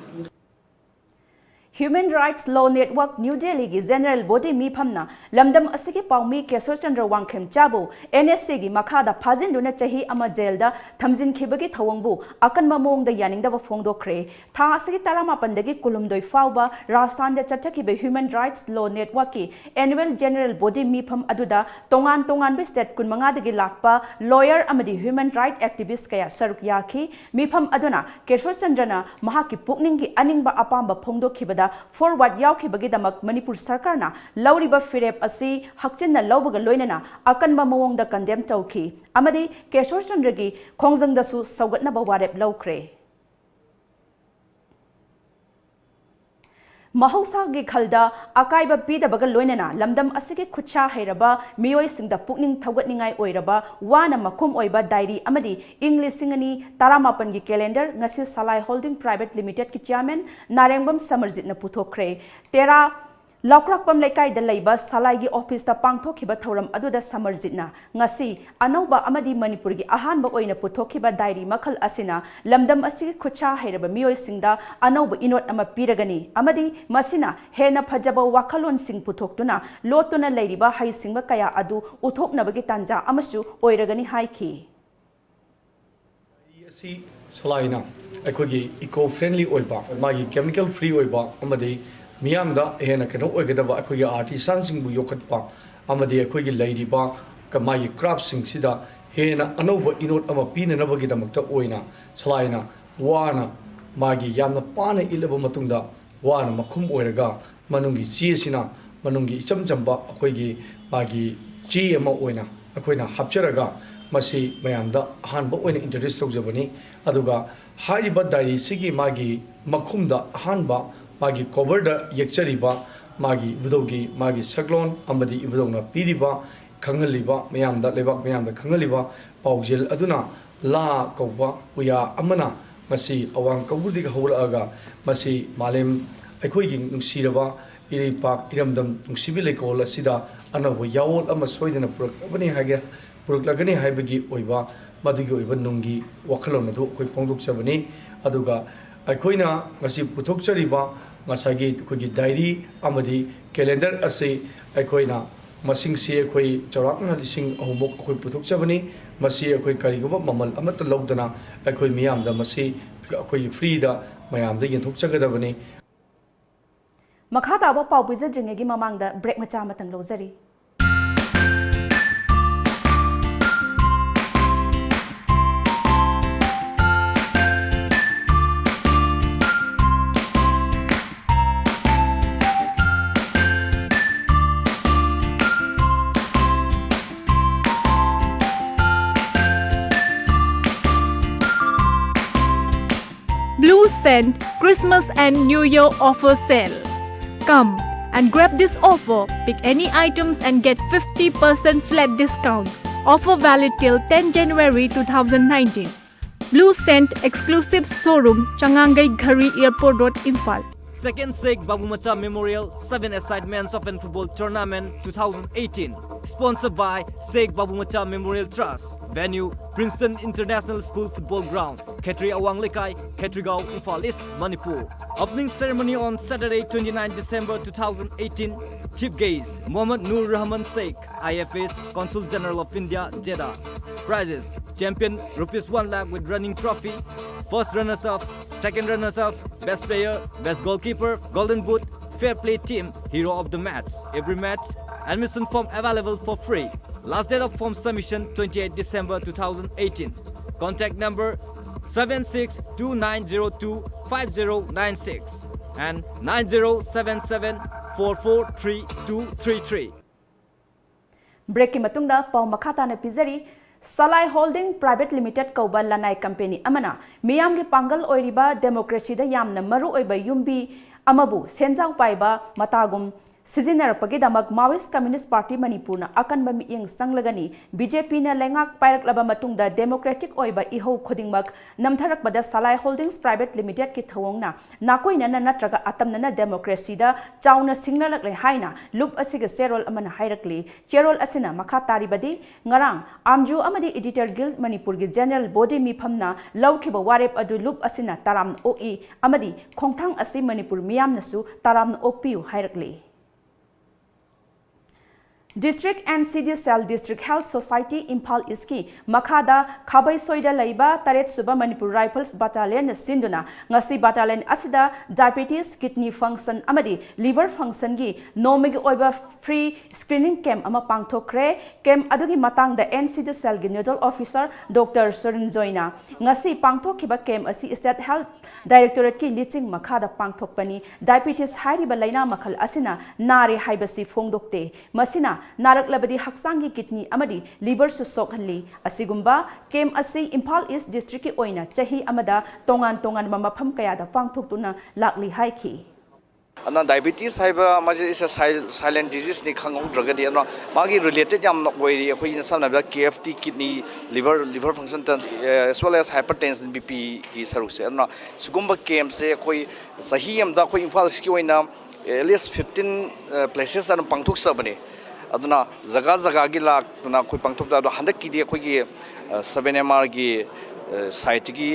Human Rights Law Network New Delhi ꯒꯤ ꯖꯦꯅꯔꯦꯜ ꯕꯣꯗꯤ ꯃꯤꯐꯝꯅ ꯂꯝꯗꯝ ꯑꯁꯤꯒꯤ ꯄꯥꯎꯃꯤ ꯀꯦꯁꯣꯔ ꯆꯟꯗ꯭ꯔ ꯋꯥꯡꯈꯦꯝꯆꯥꯕꯨ ꯑꯦꯟ ꯑꯦꯁ ꯁꯤꯒꯤ ꯃꯈꯥꯗ ꯐꯥꯖꯤꯟꯗꯨꯅ ꯆꯍꯤ ꯑꯃ ꯖꯦꯜꯗ ꯊꯝꯖꯤꯟꯈꯤꯕꯒꯤ ꯊꯧꯑꯣꯡꯕꯨ ꯑꯀꯟꯕ ꯃꯑꯣꯡꯗ ꯌꯥꯅꯤꯡꯗꯕ ꯐꯣꯡꯗꯣꯛꯈ꯭ꯔꯦ꯫ ꯊꯥ ꯑꯁꯤꯒꯤ ꯇꯔꯥꯃꯥꯄꯟꯗꯒꯤ ꯀꯨꯟꯍꯨꯝꯗꯣꯏ ꯐꯥꯎꯕ ꯔꯥꯖꯁꯊꯥꯟꯗ ꯆꯠꯊꯈꯤꯕ ꯍ꯭ꯌꯨꯃꯦꯟ ꯔꯥꯏꯠꯁ ꯂꯣ ꯅꯦꯠꯋꯥꯔꯛꯀꯤ ꯑꯦꯅꯨꯋꯦꯜ ꯖꯦꯅꯔꯦꯜ ꯕꯣꯗꯤ ꯃꯤꯐꯝ ꯑꯗꯨꯗ ꯇꯣꯉꯥꯟ ꯇꯣꯉꯥꯟꯕ ꯁ꯭ꯇꯦꯠ ꯀꯨꯟꯃꯉꯥꯗꯒꯤ ꯂꯥꯛꯄ ꯂꯣꯌꯔ ꯑꯃꯗꯤ ꯍ꯭ꯌꯨꯃꯦꯟ ꯔꯥꯏꯠ ꯑꯦꯛꯇꯤꯚꯤꯁ꯭ꯠ ꯀꯌꯥ ꯁꯔꯨꯛ ꯌꯥꯈꯤ꯫ ꯃꯤꯐꯝ ꯑꯗꯨꯅ ꯀꯦꯁꯣꯔ ꯆꯟꯗ꯭ꯔꯅ ꯃꯍꯥꯛꯀꯤ ꯄꯨꯛꯅꯤꯡꯒꯤ ꯑꯅꯤꯡꯕ ꯑꯄꯥꯝꯕ ꯐꯣꯡꯗꯣꯛꯈꯤꯕꯗ ꯐꯣꯔꯋꯥꯔꯗ ꯌꯥꯎꯈꯤꯕꯒꯤꯗꯃꯛ ꯃꯅꯤꯄꯨꯔ ꯁꯔꯀꯥꯔꯅ ꯂꯧꯔꯤꯕ ꯐꯤꯔꯦꯞ ꯑꯁꯤ ꯍꯛꯆꯤꯟꯅ ꯂꯧꯕꯒ ꯂꯣꯏꯅꯅ ꯑꯀꯟꯕ ꯃꯑꯣꯡꯗ ꯀꯟꯗꯦꯝ ꯇꯧꯈꯤ ꯑꯃꯗꯤ ꯀꯦꯁꯣꯔ ꯆꯟꯗ꯭ꯔꯒꯤ ꯈꯣꯡꯖꯪꯗꯁꯨ ꯁꯧꯒꯠꯅꯕ ꯋꯥꯔꯦꯞ ꯂꯧꯈ꯭ꯔꯦ꯫ ꯃꯍꯧꯁꯥꯒꯤ ꯈꯜꯗ ꯑꯀꯥꯏꯕ ꯄꯤꯗꯕꯒ ꯂꯣꯏꯅꯅ ꯂꯝꯗꯝ ꯑꯁꯤꯒꯤ ꯈꯨꯠꯁꯥ ꯍꯩꯔꯕ ꯃꯤꯑꯣꯏꯁꯤꯡꯗ ꯄꯨꯛꯅꯤꯡ ꯊꯧꯒꯠꯅꯤꯡꯉꯥꯏ ꯑꯣꯏꯔꯕ ꯋꯥꯅ ꯃꯈꯨꯝ ꯑꯣꯏꯕ ꯗꯥꯏꯔꯤ ꯑꯃꯗꯤ ꯏꯪ ꯂꯤꯁꯤꯡ ꯑꯅꯤ ꯇꯔꯥꯃꯥꯄꯟꯒꯤ ꯀꯦꯂꯦꯟꯗꯔ ꯉꯁꯤ ꯁꯂꯥꯏ ꯍꯣꯜꯗꯤꯡ ꯄ꯭ꯔꯥꯏꯚꯦꯠ ꯂꯤꯃꯤꯇꯦꯗꯀꯤ ꯆꯤꯌꯥꯔꯃꯦꯟ ꯅꯥꯔꯦꯡꯕꯝ ꯁꯃꯔꯖꯤꯠꯅ ꯄꯨꯊꯣꯛꯈ꯭ꯔꯦ꯫ ꯇꯦꯔꯥ ꯂꯧꯀ꯭ꯔꯥꯛꯄꯝ ꯂꯩꯀꯥꯏꯗ ꯂꯩꯕ ꯁꯂꯥꯏꯒꯤ ꯑꯣꯐꯤꯁꯇ ꯄꯥꯡꯊꯣꯛꯈꯤꯕ ꯊꯧꯔꯝ ꯑꯗꯨꯗ ꯁꯃꯔꯖꯤꯠꯅ ꯉꯁꯤ ꯑꯅꯧꯕ ꯑꯃꯗꯤ ꯃꯅꯤꯄꯨꯔꯒꯤ ꯑꯍꯥꯟꯕ ꯑꯣꯏꯅ ꯄꯨꯊꯣꯛꯈꯤꯕ ꯗꯥꯏꯔꯤ ꯃꯈꯜ ꯑꯁꯤꯅ ꯂꯝꯗꯝ ꯑꯁꯤꯒꯤ ꯈꯨꯠꯁꯥ ꯍꯩꯔꯕ ꯃꯤꯑꯣꯏꯁꯤꯡꯗ ꯑꯅꯧꯕ ꯏꯅꯣꯠ ꯑꯃ ꯄꯤꯔꯒꯅꯤ ꯑꯃꯗꯤ ꯃꯁꯤꯅ ꯍꯦꯟꯅ ꯐꯖꯕ ꯋꯥꯈꯜꯂꯣꯟꯁꯤꯡ ꯄꯨꯊꯣꯛꯇꯨꯅ ꯂꯣꯠꯇꯨꯅ ꯂꯩꯔꯤꯕ ꯍꯩꯁꯤꯡꯕ ꯀꯌꯥ ꯑꯗꯨ ꯎꯠꯊꯣꯛꯅꯕꯒꯤ ꯇꯥꯟꯖꯥ ꯑꯃꯁꯨ ꯑꯣꯏꯔꯒꯅꯤ ꯍꯥꯏꯈꯤ꯫ ꯑꯁꯤ ꯁꯂꯥꯏꯅ ꯑꯩꯈꯣꯏꯒꯤ eco friendly ꯑꯣꯏꯕ, ꯃꯥꯒꯤ chemical free ꯑꯣꯏꯕ ꯑꯃꯗꯤ ꯃꯤꯌꯥꯝꯗ ꯍꯦꯟꯅ ꯀꯩꯅꯣ ꯑꯣꯏꯒꯗꯕ ꯑꯩꯈꯣꯏꯒꯤ artisanꯁꯤꯡꯕꯨ ꯌꯣꯛꯈꯠꯄ ꯑꯃꯗꯤ ꯑꯩꯈꯣꯏꯒꯤ ꯂꯩꯔꯤꯕ ꯀ-, ꯃꯥꯒꯤ craftꯁꯤꯡꯁꯤꯗ ꯍꯦꯟꯅ ꯑꯅꯧꯕ ꯏꯅꯣꯠ ꯑꯃ ꯄꯤꯅꯅꯕꯒꯤꯗꯃꯛꯇ ꯑꯣꯏꯅ ꯁꯂꯥꯏꯅ ꯋꯥꯅ ꯃꯥꯒꯤ ꯌꯥꯝꯅ ꯄꯥꯅ ꯏꯠꯂꯕ ꯃꯇꯨꯡꯗ ꯋꯥꯅ ꯃꯈꯨꯝ ꯑꯣꯏꯔꯒ ꯃꯅꯨꯡꯒꯤ ꯆꯦꯁꯤꯅ ꯃꯅꯨꯡꯒꯤ ꯏꯆꯝ ꯆꯝꯕ ꯑꯩꯈꯣꯏꯒꯤ ꯃꯥꯒꯤ ꯆꯦ ꯑꯃ ꯑꯣꯏꯅ ꯑꯩꯈꯣꯏꯅ ꯍꯥꯞꯆꯔꯒ ꯃꯁꯤ ꯃꯌꯥꯝꯗ ꯑꯍꯥꯟꯕ ꯑꯣꯏꯅ introduce ꯇꯧꯖꯕꯅꯤ꯫ ꯑꯗꯨꯒ ꯍꯥꯏꯔꯤꯕ diary ꯁꯤꯒꯤ ꯃꯥꯒꯤ ꯃꯈꯨꯝꯗ ꯑꯍꯥꯟꯕ ꯃꯥꯒꯤ cover ꯗ ꯌꯦꯛꯆꯔꯤꯕ ꯃꯥꯒꯤ ꯏꯕꯨꯙꯧꯒꯤ ꯃꯥꯒꯤ ꯁꯛꯂꯣꯟ ꯑꯃꯗꯤ ꯏꯕꯨꯙꯧꯅ ꯄꯤꯔꯤꯕ, ꯈꯪꯍꯜꯂꯤꯕ ꯃꯌꯥꯝꯗ, ꯂꯩꯕꯥꯛ ꯃꯌꯥꯝꯗ ꯈꯪꯍꯜꯂꯤꯕ ꯄꯥꯎꯖꯦꯜ ꯑꯗꯨꯅ ꯂꯥ ꯀꯧꯕ ꯎꯌꯥ ꯑꯃꯅ ꯉꯁꯤ ꯑꯋꯥꯡ ꯀꯧꯕ꯭ꯔꯨꯗꯒꯤ ꯍꯧꯔꯛꯑꯒ ꯃꯁꯤ ꯃꯥꯂꯦꯝ ꯑꯩꯈꯣꯏꯒꯤ ꯅꯨꯡꯁꯤꯔꯕ ꯏꯔꯩꯄꯥꯛ ꯏꯔꯝꯗꯝ ꯅꯨꯡꯁꯤꯕꯤ ꯂꯩꯀꯣꯜ ꯑꯁꯤꯗ ꯑꯅꯧꯕ ꯌꯥꯑꯣꯜ ꯑꯃ ꯁꯣꯏꯗꯅ ꯄꯨꯔꯛꯂꯒꯅꯤ ꯍꯥꯏꯒꯦ, ꯄꯨꯔꯛꯂꯒꯅꯤ ꯍꯥꯏꯕꯒꯤ ꯑꯣꯏꯕ ꯃꯗꯨꯒꯤ ꯑꯣꯏꯕ ꯅꯨꯡꯒꯤ ꯋꯥꯈꯜꯂꯣꯟ ꯑꯗꯨ ꯑꯩꯈꯣꯏ ꯐꯣꯡꯗꯣꯛꯆꯕꯅꯤ꯫ ꯑꯗꯨꯒ ꯑꯩꯈꯣꯏꯅ ꯉꯁꯤ ꯄꯨꯊꯣꯛꯆꯔꯤꯕ ꯉꯁꯥꯏꯒꯤ ꯑꯩꯈꯣꯏꯒꯤ diary ꯑꯃꯗꯤ calendar ꯑꯁꯤ ꯑꯩꯈꯣꯏꯅ ꯃꯁꯤꯡꯁꯤ ꯑꯩꯈꯣꯏ ꯆꯥꯎꯔꯥꯛꯅ ꯂꯤꯁꯤꯡ ꯑꯍꯨꯝꯃꯨꯛ ꯑꯩꯈꯣꯏ ꯄꯨꯊꯣꯛꯆꯕꯅꯤ꯫ ꯃꯁꯤ ꯑꯩꯈꯣꯏ ꯀꯔꯤꯒꯨꯝꯕ ꯃꯃꯜ ꯑꯃꯠꯇ ꯂꯧꯗꯅ ꯑꯩꯈꯣꯏ ꯃꯤꯌꯥꯝꯗ ꯃꯁꯤ ꯑꯩꯈꯣꯏꯒꯤ free ꯗ ꯃꯌꯥꯝꯗ ꯌꯦꯟꯊꯣꯛꯆꯒꯗꯕꯅꯤ꯫ ꯃꯈꯥ ꯇꯥꯕ ꯄꯥꯎ ꯄꯤꯖꯗ꯭ꯔꯤꯉꯩꯒꯤ ꯃꯃꯥꯡꯗ break ꯃꯆꯥ ꯑꯃꯇꯪ ꯂꯧꯖꯔꯤ꯫ Blue Scent Christmas and New Year Offer Sale. Come and grab this offer. Pick any items and get fifty percent flat discount. Offer valid till ten January two thousand nineteen. Blue Scent exclusive showroom, Changangai Ghari, Airport Road, Imphal. Second Sheikh Babu Macha Memorial seven-a-side Men's Open Football Tournament two thousand eighteen. Sponsored by Sheikh Babu Macha Memorial Trust. Venue, Princeton International School Football Ground, Khetri Awang Lekai, Khetrigao, Imphal East, Manipur. Opening ceremony on Saturday, twenty-ninth December two thousand eighteen. Chief guest, Mohammad Nur Rahman Sheikh, I F S, Consul General of India, Jeddah. Prizes, champion, rupees one lakh with running trophy. First runners-up, second runners-up, best player, best goalkeeper, golden boot, fair play team, hero of the match. Every match, admission form available for free. Last date of form submission, twenty-eighth December two thousand eighteen. Contact number seven six two nine zero two five zero nine six and nine zero seven seven four four three two three three. ꯕ꯭ꯔꯦꯛꯀꯤ ꯃꯇꯨꯡꯗ ꯄꯥꯎ ꯃꯈꯥ ꯇꯥꯅ ꯄꯤꯖꯔꯤ꯫ ꯁꯂꯥꯏ holding private limited ꯀꯧꯕ ꯂꯅꯥꯏ company ꯑꯃꯅ ꯃꯤꯌꯥꯝꯒꯤ ꯄꯥꯡꯒꯜ ꯑꯣꯏꯔꯤꯕ ꯗꯦꯃꯣꯀ꯭ꯔꯦꯁꯤꯗ ꯌꯥꯝꯅ ꯃꯔꯨ ꯑꯣꯏꯕ ꯌꯨꯝꯕꯤ ꯑꯃꯕꯨ ꯁꯦꯟꯖꯥꯎ ꯄꯥꯏꯕ ꯃꯇꯥꯒꯨꯝ ꯁꯤꯖꯤꯟꯅꯔꯛꯄꯒꯤꯗꯃꯛ Maoist Communist Party ꯃꯅꯤꯄꯨꯔꯅ ꯑꯀꯟꯕ ꯃꯤꯠꯌꯦꯡ ꯆꯪꯂꯒꯅꯤ꯫ ꯕꯤ ꯖꯦ ꯄꯤꯅ ꯂꯩꯉꯥꯛ ꯄꯥꯏꯔꯛꯂꯕ ꯃꯇꯨꯡꯗ ꯗꯦꯃꯣꯀ꯭ꯔꯦꯇꯤꯛ ꯑꯣꯏꯕ ꯏꯍꯧ ꯈꯨꯗꯤꯡꯃꯛ ꯅꯝꯊꯔꯛꯄꯗ ꯁꯂꯥꯏ ꯍꯣꯜꯗꯤꯡꯁ ꯄ꯭ꯔꯥꯏꯚꯦꯠ ꯂꯤꯃꯤꯇꯦꯠꯀꯤ ꯊꯧꯑꯣꯡꯅ ꯅꯥꯀꯣꯏꯅꯅ ꯅꯠꯇ꯭ꯔꯒ ꯑꯇꯝꯅꯅ ꯗꯦꯃꯣꯀ꯭ꯔꯦꯁꯤꯗ ꯆꯥꯎꯅ ꯁꯤꯡꯅꯔꯛꯂꯦ ꯍꯥꯏꯅ ꯂꯨꯞ ꯑꯁꯤꯒꯤ ꯆꯦꯔꯣꯜ ꯑꯃꯅ ꯍꯥꯏꯔꯛꯂꯤ꯫ ꯆꯦꯔꯣꯜ ꯑꯁꯤꯅ ꯃꯈꯥ ꯇꯥꯔꯤꯕꯗꯤ, ꯉꯔꯥꯡ ꯑꯥꯝꯖꯨ ꯑꯃꯗꯤ Editor Guild ꯃꯅꯤꯄꯨꯔꯒꯤ General Body ꯃꯤꯐꯝꯅ ꯂꯧꯈꯤꯕ ꯋꯥꯔꯦꯞ ꯑꯗꯨ ꯂꯨꯞ ꯑꯁꯤꯅ ꯇꯔꯥꯝꯅ ꯑꯣꯛꯏ ꯑꯃꯗꯤ ꯈꯣꯡꯊꯥꯡ ꯑꯁꯤ ꯃꯅꯤꯄꯨꯔ ꯃꯤꯌꯥꯝꯅꯁꯨ ꯇꯔꯥꯝꯅ ꯑꯣꯛꯄꯤꯌꯨ ꯍꯥꯏꯔꯛꯂꯤ꯫ District N C D Cell, District Health Society, Imphal East ꯀꯤ ꯃꯈꯥꯗ ꯈꯥꯕꯩꯁꯣꯏꯗ ꯂꯩꯕ ꯇꯔꯦꯠ ꯁꯨꯕ Manipur Rifles Battalion ꯅ ꯁꯤꯟꯗꯨꯅ ꯉꯁꯤ battalion ꯑꯁꯤꯗ diabetes, kidney function ꯑꯃꯗꯤ liver function ꯒꯤ ꯅꯣꯡꯃꯒꯤ ꯑꯣꯏꯕ free screening camp ꯑꯃ ꯄꯥꯡꯊꯣꯛꯈ꯭ꯔꯦ꯫ Camp ꯑꯗꯨꯒꯤ ꯃꯇꯥꯡꯗ N C D Cell ꯒꯤ Nodal Officer Doctor ꯁꯨꯔꯟ ꯖꯣꯏꯅ ꯉꯁꯤ ꯄꯥꯡꯊꯣꯛꯈꯤꯕ camp ꯑꯁꯤ State Health Directorate ꯀꯤ ꯂꯤꯆꯤꯡ ꯃꯈꯥꯗ ꯄꯥꯡꯊꯣꯛꯄꯅꯤ꯫ Diabetes ꯍꯥꯏꯔꯤꯕ ꯂꯩꯅꯥ ꯃꯈꯜ ꯑꯁꯤꯅ ꯅꯥꯔꯦ ꯍꯥꯏꯕꯁꯤ ꯐꯣꯡꯗꯣꯛꯇꯦ꯫ ꯃꯁꯤꯅ ꯅꯥꯔꯛꯂꯕꯗꯤ ꯍꯛꯆꯥꯡꯒꯤ kidney ꯑꯃꯗꯤ liver ꯁꯨ ꯁꯣꯛꯍꯜꯂꯤ꯫ ꯑꯁꯤꯒꯨꯝꯕ camp ꯑꯁꯤ Imphal East District ꯀꯤ ꯑꯣꯏꯅ ꯆꯍꯤ ꯑꯃꯗ ꯇꯣꯉꯥꯟ ꯇꯣꯉꯥꯟꯕ ꯃꯐꯝ ꯀꯌꯥꯗ ꯄꯥꯡꯊꯣꯛꯇꯨꯅ ꯂꯥꯛꯂꯤ ꯍꯥꯏꯈꯤ꯫ ꯑꯗꯨꯅ diabetes ꯍꯥꯏꯕ ꯃꯥꯁꯦ is a sil- silent disease ꯅꯤ ꯈꯪꯍꯧꯗ꯭ꯔꯒꯗꯤ꯫ ꯑꯗꯨꯅ ꯃꯥꯒꯤ related ꯌꯥꯝꯅ ꯑꯣꯏꯔꯤ꯫ ꯑꯩꯈꯣꯏꯅ ꯁꯝꯅ ꯍꯥꯏꯔꯕꯗ K F T, kidney, liver, liver function, as well as hypertension, B P ꯒꯤ ꯁꯔꯨꯛꯁꯦ꯫ ꯑꯗꯨꯅ ꯁꯤꯒꯨꯝꯕ camp ꯁꯦ ꯑꯩꯈꯣꯏ ꯆꯍꯤ ꯑꯃꯗ ꯑꯩꯈꯣꯏ Imphal East ꯀꯤ ꯑꯣꯏꯅ at least fifteen places ꯑꯗꯨꯝ ꯄꯥꯡꯊꯣꯛꯆꯕꯅꯤ꯫ ꯑꯗꯨꯅ ꯖꯒꯥ ꯖꯒꯥꯒꯤ ꯂꯥꯛꯇꯅ ꯑꯩꯈꯣꯏ ꯄꯥꯡꯊꯣꯛꯇ꯫ ꯑꯗꯣ ꯍꯟꯗꯛꯀꯤꯗꯤ ꯑꯩꯈꯣꯏꯒꯤ seven M R ꯒꯤ side ꯇꯒꯤ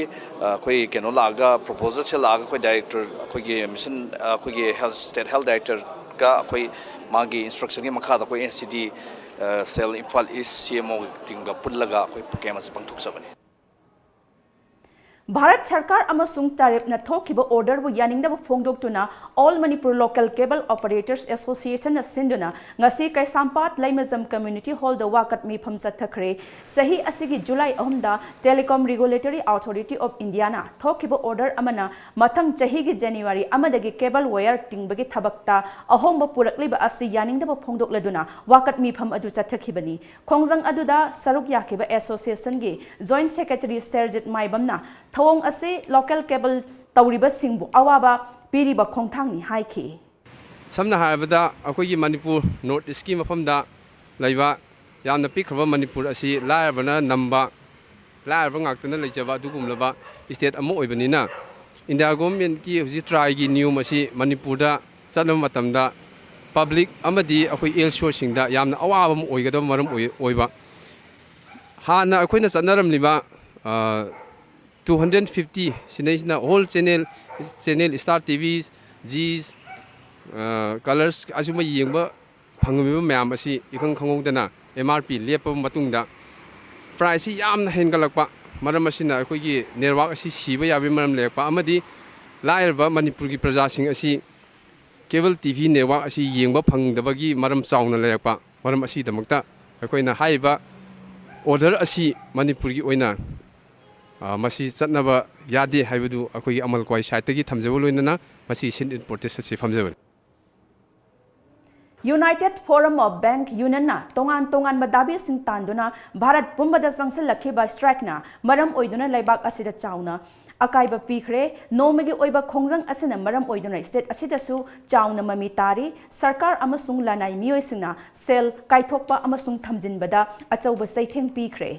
ꯑꯩꯈꯣꯏ ꯀꯩꯅꯣ ꯂꯥꯛꯑꯒ, proposal ꯁꯦ ꯂꯥꯛꯑꯒ ꯑꯩꯈꯣꯏ director, ꯑꯩꯈꯣꯏꯒꯤ mission, ꯑꯩꯈꯣꯏꯒꯤ health, state health director ꯒ ꯑꯩꯈꯣꯏ ꯃꯥꯒꯤ instruction ꯒꯤ ꯃꯈꯥꯗ ꯑꯩꯈꯣꯏ N C D Cell Imphal East C M O team ꯒ ꯄꯨꯜꯂꯒ ꯑꯩꯈꯣꯏ camp ꯑꯁꯤ ꯄꯥꯡꯊꯣꯛꯆꯕꯅꯤ꯫ ꯚꯥꯔꯠ ꯁꯔꯀꯥꯔ ꯑꯃꯁꯨꯡ ꯇꯥꯔꯤꯞꯅ ꯊꯣꯛꯈꯤꯕ orderꯕꯨ ꯌꯥꯅꯤꯡꯗꯕ ꯐꯣꯡꯗꯣꯛꯇꯨꯅ All Manipur Local Cable Operators Associationꯅ ꯁꯤꯟꯗꯨꯅ ꯉꯁꯤ ꯀꯩꯁꯥꯝꯄꯥꯠ ꯂꯩꯃꯖꯝ Community Hallꯗ ꯋꯥꯀꯠ ꯃꯤꯐꯝ ꯆꯠꯊꯈ꯭ꯔꯦ꯫ ꯆꯍꯤ ꯑꯁꯤꯒꯤ ꯖꯨꯂꯥꯏ ꯑꯍꯨꯝꯗ Telecom Regulatory Authority of Indiaꯅ ꯊꯣꯛꯈꯤꯕ order ꯑꯃꯅ ꯃꯊꯪ ꯆꯍꯤꯒꯤ ꯖꯅꯋꯥꯔꯤ ꯑꯃꯗꯒꯤ cable wire ꯇꯤꯡꯕꯒꯤ ꯊꯕꯛꯇ ꯑꯍꯣꯡꯕ ꯄꯨꯔꯛꯂꯤꯕ ꯑꯁꯤ ꯌꯥꯅꯤꯡꯗꯕ ꯐꯣꯡꯗꯣꯛꯂꯗꯨꯅ ꯋꯥꯀꯠ ꯃꯤꯐꯝ ꯑꯗꯨ ꯆꯠꯊꯈꯤꯕꯅꯤ꯫ ꯈꯣꯡꯖꯪ ꯑꯗꯨꯗ ꯁꯔꯨꯛ ꯌꯥꯈꯤꯕ associationꯒꯤ joint secretary ꯁꯦꯔꯖꯤꯠ ꯃꯥꯏꯕꯝꯅ ꯊꯧꯑꯣꯡ ꯑꯁꯤ local cable ꯇꯧꯔꯤꯕꯁꯤꯡꯕꯨ ꯑꯋꯥꯕ ꯄꯤꯔꯤꯕ ꯈꯣꯡꯊꯥꯡꯅꯤ ꯍꯥꯏꯈꯤ꯫ ꯁꯝꯅ ꯍꯥꯏꯔꯕꯗ, ꯑꯩꯈꯣꯏꯒꯤ ꯃꯅꯤꯄꯨꯔ North Eastꯀꯤ ꯃꯐꯝꯗ ꯂꯩꯕ ꯌꯥꯝꯅ ꯄꯤꯛꯈ꯭ꯔꯕ ꯃꯅꯤꯄꯨꯔ ꯑꯁꯤ ꯂꯥꯏꯔꯕꯅ ꯅꯝꯕ, ꯂꯥꯏꯔꯕ ꯉꯥꯛꯇꯅ ꯂꯩꯖꯕ ꯑꯗꯨꯒꯨꯝꯂꯕ state ꯑꯃ ꯑꯣꯏꯕꯅꯤꯅ, India governmentꯀꯤ ꯍꯧꯖꯤꯛ TRAIꯒꯤ ꯅꯤꯌꯣꯝ ꯑꯁꯤ ꯃꯅꯤꯄꯨꯔꯗ ꯆꯠꯅꯕ ꯃꯇꯝꯗ public ꯑꯃꯗꯤ ꯑꯩꯈꯣꯏ ꯏꯜꯁꯣꯔꯁꯤꯡꯗ ꯌꯥꯝꯅ ꯑꯋꯥꯕ ꯑꯃ ꯑꯣꯏꯒꯗꯕ ꯃꯔꯝ ꯑꯣꯏ-, ꯑꯣꯏꯕ꯫ ꯍꯥꯟꯅ ꯑꯩꯈꯣꯏꯅ ꯆꯠꯅꯔꯝꯂꯤꯕ, ꯑ, two hundred fifty ꯁꯤꯗꯩꯁꯤꯅ all channel, channel Star TV, Zee, ꯑ, Colors ꯑꯁꯤꯒꯨꯝꯕ ꯌꯦꯡꯕ ꯐꯪꯉꯝꯃꯤꯕ ꯃꯌꯥꯝ ꯑꯁꯤ ꯏꯈꯪ ꯈꯪꯍꯧꯗꯅ MRP ꯂꯦꯞꯄꯕ ꯃꯇꯨꯡꯗ priceꯁꯤ ꯌꯥꯝꯅ ꯍꯦꯟꯒꯠꯂꯛꯄ ꯃꯔꯝ ꯑꯁꯤꯅ ꯑꯩꯈꯣꯏꯒꯤ network ꯑꯁꯤ ꯁꯤꯕ ꯌꯥꯕꯒꯤ ꯃꯔꯝ ꯂꯩꯔꯛꯄ ꯑꯃꯗꯤ ꯂꯥꯏꯔꯕ ꯃꯅꯤꯄꯨꯔꯒꯤ ꯄ꯭ꯔꯖꯥꯁꯤꯡ ꯑꯁꯤ cable TV network ꯑꯁꯤ ꯌꯦꯡꯕ ꯐꯪꯗꯕꯒꯤ ꯃꯔꯝ ꯆꯥꯎꯅ ꯂꯩꯔꯛꯄ ꯃꯔꯝ ꯑꯁꯤꯒꯤꯗꯃꯛꯇ ꯑꯩꯈꯣꯏꯅ ꯍꯥꯏꯔꯤꯕ order ꯑꯁꯤ ꯃꯅꯤꯄꯨꯔꯒꯤ ꯑꯣꯏꯅ, ꯑ, ꯃꯁꯤ ꯆꯠꯅꯕ ꯌꯥꯗꯦ ꯍꯥꯏꯕꯗꯨ ꯑꯩꯈꯣꯏꯒꯤ ꯑꯃꯜ ꯀ꯭ꯋꯥꯏ sideꯇꯒꯤ ꯊꯝꯖꯕ ꯂꯣꯏꯅꯅ ꯃꯁꯤ sit-in protest ꯑꯁꯤ ꯐꯝꯖꯕꯅꯤ꯫ United Forum of Bank Unionꯅ ꯇꯣꯉꯥꯟ ꯇꯣꯉꯥꯟꯕ ꯗꯥꯕꯤꯁꯤꯡ ꯇꯥꯟꯗꯨꯅ ꯚꯥꯔꯠ ꯄꯨꯝꯕꯗ ꯆꯪꯁꯤꯜꯂꯛꯈꯤꯕ strikeꯅ ꯃꯔꯝ ꯑꯣꯏꯗꯨꯅ ꯂꯩꯕꯥꯛ ꯑꯁꯤꯗ ꯆꯥꯎꯅ ꯑꯀꯥꯏꯕ ꯄꯤꯈ꯭ꯔꯦ꯫ ꯅꯣꯡꯃꯒꯤ ꯑꯣꯏꯕ ꯈꯣꯡꯖꯪ ꯑꯁꯤꯅ ꯃꯔꯝ ꯑꯣꯏꯗꯨꯅ state ꯑꯁꯤꯗꯁꯨ ꯆꯥꯎꯅ ꯃꯃꯤ ꯇꯥꯔꯤ꯫ ꯁꯔꯀꯥꯔ ꯑꯃꯁꯨꯡ ꯂꯅꯥꯏ ꯃꯤꯑꯣꯏꯁꯤꯡꯅ ꯁꯦꯜ ꯀꯥꯏꯊꯣꯛꯄ ꯑꯃꯁꯨꯡ ꯊꯝꯖꯤꯟꯕꯗ ꯑꯆꯧꯕ ꯆꯩꯊꯦꯡ ꯄꯤꯈ꯭ꯔꯦ꯫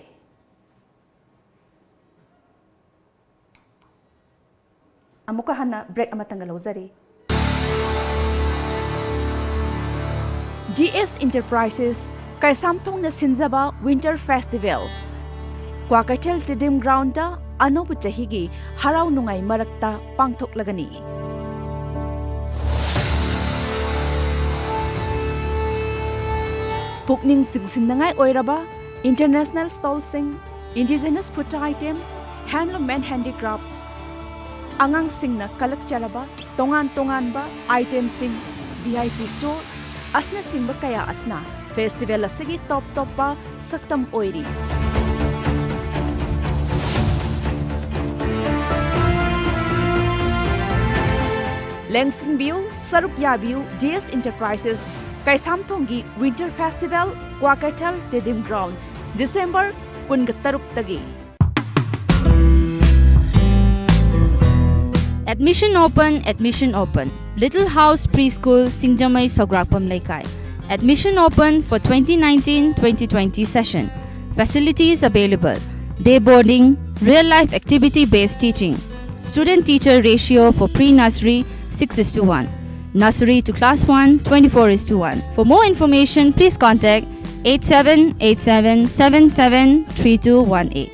ꯑꯃꯨꯛꯀ ꯍꯟꯅ break ꯑꯃꯇꯪꯒ ꯂꯧꯖꯔꯤ꯫ DS Enterprises ꯀꯩꯁꯥꯝꯊꯣꯡꯅ ꯁꯤꯟꯖꯕ Winter Festival Kwakeithel Stadium groundꯇ ꯑꯅꯧꯕ ꯆꯍꯤꯒꯤ ꯍꯔꯥꯎ ꯅꯨꯡꯉꯥꯏ ꯃꯔꯛꯇ ꯄꯥꯡꯊꯣꯛꯂꯒꯅꯤ꯫ ꯄꯨꯛꯅꯤꯡ ꯆꯤꯡꯁꯤꯟꯅꯤꯡꯉꯥꯏ ꯑꯣꯏꯔꯕ international stallꯁꯤꯡ, indigenous food item, Handloom and Handicraft, ꯑꯉꯥꯡꯁꯤꯡꯅ ꯀꯂꯛꯆꯔꯕ ꯇꯣꯉꯥꯟ ꯇꯣꯉꯥꯟꯕ item ꯁꯤꯡ, V I P store ꯑꯁꯤꯅꯆꯤꯡꯕ ꯀꯌꯥ ꯑꯁꯤꯅ festival ꯑꯁꯤꯒꯤ top ꯇꯣꯞꯄ ꯁꯛꯇꯝ ꯑꯣꯏꯔꯤ꯫ ꯂꯦꯡꯁꯤꯟꯕꯤꯌꯨ, ꯁꯔꯨꯛ ꯌꯥꯕꯤꯌꯨ, D S Enterprises, ꯀꯩꯁꯥꯝꯊꯣꯡꯒꯤ Winter Festival, Kwakeithel Stadium Ground, December ꯀꯨꯟꯒ ꯇꯔꯨꯛꯇꯒꯤ꯫ Admission open, admission open. Little House Preschool, Singjamei, Sograkpam Leikai. Admission open for twenty nineteen twenty twenty session. Facilities available: day boarding, real life activity based teaching. Student teacher ratio for pre nursery six is to one. Nursery to class one, twenty-four is to one. For more information, please contact eight seven eight seven seven seven three two one eight.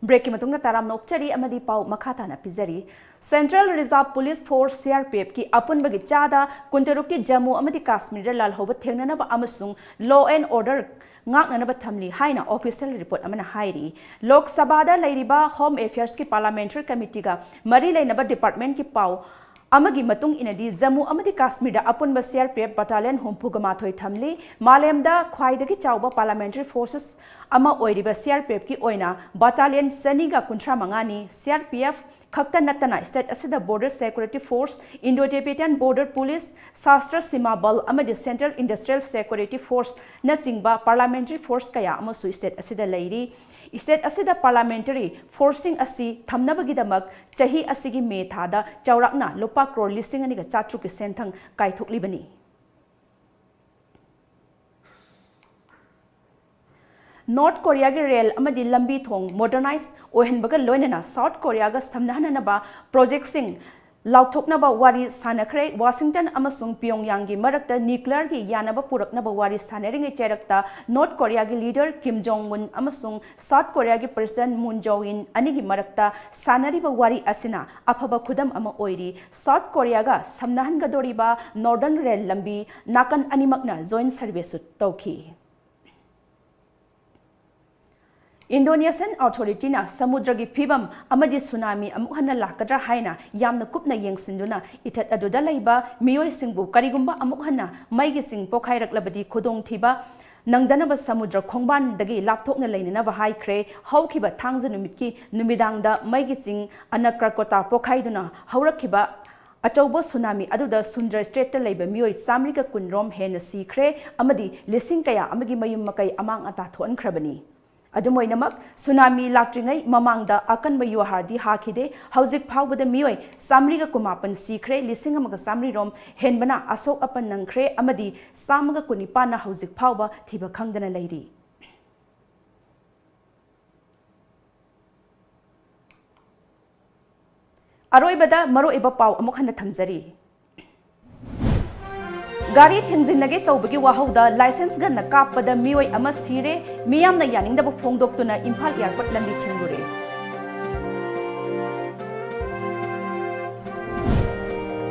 Break ꯀꯤ ꯃꯇꯨꯡꯗ ꯇꯔꯥꯝꯅ ꯑꯣꯛꯆꯔꯤ ꯑꯃꯗꯤ ꯄꯥꯎ ꯃꯈꯥ ꯇꯥꯅ ꯄꯤꯖꯔꯤ꯫ Central Reserve Police Force, C R P F ꯀꯤ ꯑꯄꯨꯟꯕꯒꯤ ꯆꯥꯗ ꯀꯨꯟꯇꯔꯨꯛꯀꯤ ꯖꯝꯃꯨ ꯑꯃꯗꯤ ꯀꯥꯁꯃꯤꯔꯗ ꯂꯥꯜꯍꯧꯕ ꯊꯦꯡꯅꯅꯕ ꯑꯃꯁꯨꯡ law and order ꯉꯥꯛꯅꯅꯕ ꯊꯝꯂꯤ ꯍꯥꯏꯅ official report ꯑꯃꯅ ꯍꯥꯏꯔꯤ꯫ ꯂꯣꯛ ꯁꯚꯥꯗ ꯂꯩꯔꯤꯕ Home Affairs ꯀꯤ Parliamentary Committee ꯒ ꯃꯔꯤ ꯂꯩꯅꯕ department ꯀꯤ ꯄꯥꯎ ꯑꯃꯒꯤ ꯃꯇꯨꯡ ꯏꯟꯅꯗꯤ, ꯖꯝꯃꯨ ꯑꯃꯗꯤ ꯀꯥꯁꯃꯤꯔꯗ ꯑꯄꯨꯟꯕ C R P F battalion ꯍꯨꯝꯐꯨꯒ ꯃꯥꯊꯣꯏ ꯊꯝꯂꯤ꯫ ꯃꯥꯂꯦꯝꯗ ꯈ꯭ꯋꯥꯏꯗꯒꯤ ꯆꯥꯎꯕ paramilitary forces ꯑꯃ ꯑꯣꯏꯔꯤꯕ C R P F ꯀꯤ ꯑꯣꯏꯅ battalion ꯆꯅꯤꯒ ꯀꯨꯟꯊ꯭ꯔꯥ ꯃꯉꯥꯅꯤ꯫ C R P F ꯈꯛꯇ ꯅꯠꯇꯅ, state ꯑꯁꯤꯗ Border Security Force, Indo-Tibetan Border Police, Sashastra Seema Bal ꯑꯃꯗꯤ Central Industrial Security Force ꯅꯆꯤꯡꯕ paramilitary force ꯀꯌꯥ ꯑꯃꯁꯨ state ꯑꯁꯤꯗ ꯂꯩꯔꯤ꯫ State ꯑꯁꯤꯗ paramilitary force ꯁꯤꯡ ꯑꯁꯤ ꯊꯝꯅꯕꯒꯤꯗꯃꯛ ꯆꯍꯤ ꯑꯁꯤꯒꯤ ꯃꯦ ꯊꯥꯗ ꯆꯥꯎꯔꯥꯛꯅ ꯂꯨꯄꯥ ꯀ꯭ꯔꯣꯔ ꯂꯤꯁꯤꯡ ꯑꯅꯤꯒ ꯆꯥꯇ꯭ꯔꯨꯛꯀꯤ ꯁꯦꯟꯊꯪ ꯀꯥꯏꯊꯣꯛꯂꯤꯕꯅꯤ꯫ ꯅꯣꯔꯠ ꯀꯣꯔꯤꯌꯥꯒꯤ ꯔꯦꯜ ꯑꯃꯗꯤ ꯂꯝꯕꯤ ꯊꯣꯡ modernize ꯑꯣꯏꯍꯟꯕꯒ ꯂꯣꯏꯅꯅ ꯁꯥꯎꯠ ꯀꯣꯔꯤꯌꯥꯒ ꯁꯝꯅꯍꯟꯅꯅꯕ project ꯁꯤꯡ ꯂꯥꯎꯊꯣꯛꯅꯕ ꯋꯥꯔꯤ ꯁꯥꯅꯈ꯭ꯔꯦ꯫ ꯋꯥꯁꯤꯡꯇꯟ ꯑꯃꯁꯨꯡ ꯄꯤꯌꯣꯡꯌꯥꯡꯒꯤ ꯃꯔꯛꯇ nuclear ꯒꯤ ꯌꯥꯅꯕ ꯄꯨꯔꯛꯅꯕ ꯋꯥꯔꯤ ꯁꯥꯅꯔꯤꯉꯩ ꯆꯩꯔꯛꯇ ꯅꯣꯔꯠ ꯀꯣꯔꯤꯌꯥꯒꯤ leader ꯀꯤꯝ ꯖꯣꯡ ꯎꯟ ꯑꯃꯁꯨꯡ ꯁꯥꯎꯠ ꯀꯣꯔꯤꯌꯥꯒꯤ President ꯃꯨꯟ ꯖꯣ ꯏꯟ ꯑꯅꯤꯒꯤ ꯃꯔꯛꯇ ꯁꯥꯅꯔꯤꯕ ꯋꯥꯔꯤ ꯑꯁꯤꯅ ꯑꯐꯕ ꯈꯨꯗꯝ ꯑꯃ ꯑꯣꯏꯔꯤ꯫ ꯁꯥꯎꯠ ꯀꯣꯔꯤꯌꯥꯒ ꯁꯝꯅꯍꯟꯒꯗꯧꯔꯤꯕ Northern Rail ꯂꯝꯕꯤ ꯅꯥꯀꯟ ꯑꯅꯤꯃꯛꯅ joint service ꯁꯨ ꯇꯧꯈꯤ꯫ Indonesian Authority ꯅ ꯁꯃꯨꯗ꯭ꯔꯒꯤ ꯐꯤꯕꯝ ꯑꯃꯗꯤ ꯁꯨꯅꯥꯃꯤ ꯑꯃꯨꯛ ꯍꯟꯅ ꯂꯥꯛꯀꯗ꯭ꯔꯥ ꯍꯥꯏꯅ ꯌꯥꯝꯅ ꯀꯨꯞꯅ ꯌꯦꯡꯁꯤꯟꯗꯨꯅ ꯏꯊꯠ ꯑꯗꯨꯗ ꯂꯩꯕ ꯃꯤꯑꯣꯏꯁꯤꯡꯕꯨ ꯀꯔꯤꯒꯨꯝꯕ ꯑꯃꯨꯛ ꯍꯟꯅ ꯃꯩꯒꯤ ꯆꯤꯡ ꯄꯣꯈꯥꯏꯔꯛꯂꯕꯗꯤ ꯈꯨꯗꯣꯡꯊꯤꯕ ꯅꯪꯗꯅꯕ ꯁꯃꯨꯗ꯭ꯔ ꯈꯣꯡꯕꯥꯟꯗꯒꯤ ꯂꯥꯞꯊꯣꯛꯅ ꯂꯩꯅꯅꯕ ꯍꯥꯏꯈ꯭ꯔꯦ꯫ ꯍꯧꯈꯤꯕ ꯊꯥꯡꯖ ꯅꯨꯃꯤꯠꯀꯤ ꯅꯨꯃꯤꯗꯥꯡꯗ ꯃꯩꯒꯤ ꯆꯤꯡ ꯑꯅꯀ꯭ꯔꯀꯣꯇꯥ ꯄꯣꯈꯥꯏꯗꯨꯅ ꯍꯧꯔꯛꯈꯤꯕ ꯑꯆꯧꯕ ꯁꯨꯅꯥꯃꯤ ꯑꯗꯨꯗ ꯁꯨꯟꯗ꯭ꯔ ꯁ꯭ꯇꯦꯠꯇ ꯂꯩꯕ ꯃꯤꯑꯣꯏ ꯆꯥꯃꯔꯤꯒ ꯀꯨꯟ ꯔꯣꯝ ꯍꯦꯟꯅ ꯁꯤꯈ꯭ꯔꯦ ꯑꯃꯗꯤ ꯂꯤꯁꯤꯡ ꯀꯌꯥ ꯑꯃꯒꯤ ꯃꯌꯨꯝ ꯃꯀꯩ ꯑꯃꯥꯡ ꯑꯇꯥ ꯊꯣꯛꯍꯟꯈ꯭ꯔꯕꯅꯤ꯫ ꯑꯗꯨꯝ ꯑꯣꯏꯅꯃꯛ, ꯁꯨꯅꯥꯃꯤ ꯂꯥꯛꯇ꯭ꯔꯤꯉꯩ ꯃꯃꯥꯡꯗ ꯑꯀꯟꯕ ꯌꯨꯍꯥꯔꯗꯤ ꯍꯥꯈꯤꯗꯦ꯫ ꯍꯧꯖꯤꯛ ꯐꯥꯎꯕꯗ ꯃꯤꯑꯣꯏ ꯆꯥꯃꯔꯤꯒ ꯀꯨꯟꯃꯥꯄꯟ ꯁꯤꯈ꯭ꯔꯦ, ꯂꯤꯁꯤꯡ ꯑꯃꯒ ꯆꯥꯃꯔꯤ ꯔꯣꯝ ꯍꯦꯟꯕꯅ ꯑꯁꯣꯛ ꯑꯄꯟ ꯅꯪꯈ꯭ꯔꯦ ꯑꯃꯗꯤ ꯆꯥꯝꯃꯒ ꯀꯨꯟꯅꯤꯄꯥꯟꯅ ꯍꯧꯖꯤꯛ ꯐꯥꯎꯕ ꯊꯤꯕ ꯈꯪꯗꯅ ꯂꯩꯔꯤ꯫ ꯑꯔꯣꯏꯕꯗ ꯃꯔꯨꯑꯣꯏꯕ ꯄꯥꯎ ꯑꯃꯨꯛ ꯍꯟꯅ ꯊꯝꯖꯔꯤ꯫ ꯒꯥꯔꯤ ꯊꯦꯡꯖꯤꯟꯅꯒꯦ ꯇꯧꯕꯒꯤ ꯋꯥꯍꯧꯗ ꯂꯥꯏꯁꯦꯟꯁ ꯒꯟꯅ ꯀꯥꯞꯄꯗ ꯃꯤꯑꯣꯏ ꯑꯃ ꯁꯤꯔꯦ꯫ ꯃꯤꯌꯥꯝꯅ ꯌꯥꯅꯤꯡꯗꯕ ꯐꯣꯡꯗꯣꯛꯇꯨꯅ ꯏꯝꯐꯥꯜ ꯑꯦꯌꯔꯄꯣꯔꯠ ꯂꯝꯕꯤ ꯊꯤꯡꯂꯨꯔꯦ꯫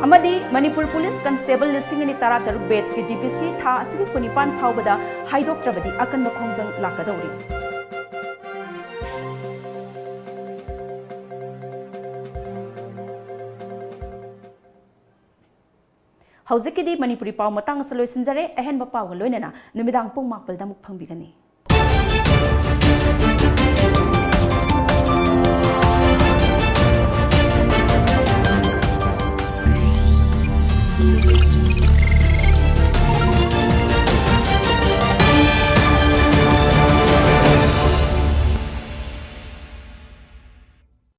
ꯑꯃꯗꯤ ꯃꯅꯤꯄꯨꯔ ꯄꯨꯂꯤꯁ ꯀꯟꯁꯇꯦꯕꯜ ꯂꯤꯁꯤꯡ ꯑꯅꯤ ꯇꯔꯥꯇꯔꯨꯛ ꯕꯦꯠꯁꯀꯤ ꯗꯤ ꯄꯤ ꯁꯤ ꯊꯥ ꯑꯁꯤꯒꯤ ꯀꯨꯟꯅꯤꯄꯥꯟ ꯐꯥꯎꯕꯗ ꯍꯥꯏꯗꯣꯛꯇ꯭ꯔꯕꯗꯤ ꯑꯀꯟꯕ ꯈꯣꯡꯖꯪ ꯂꯥꯛꯀꯗꯧꯔꯤ꯫ ꯍꯧꯖꯤꯛꯀꯤꯗꯤ ꯃꯅꯤꯄꯨꯔꯤ ꯄꯥꯎ ꯃꯇꯥꯡ ꯑꯁꯤ ꯂꯣꯏꯁꯤꯟꯖꯔꯦ꯫ ꯑꯍꯦꯟꯕ ꯄꯥꯎꯒ ꯂꯣꯏꯅꯅ ꯅꯨꯃꯤꯗꯥꯡ ꯄꯨꯡ ꯃꯥꯄꯜꯗ ꯑꯃꯨꯛ ꯐꯪꯕꯤꯒꯅꯤ꯫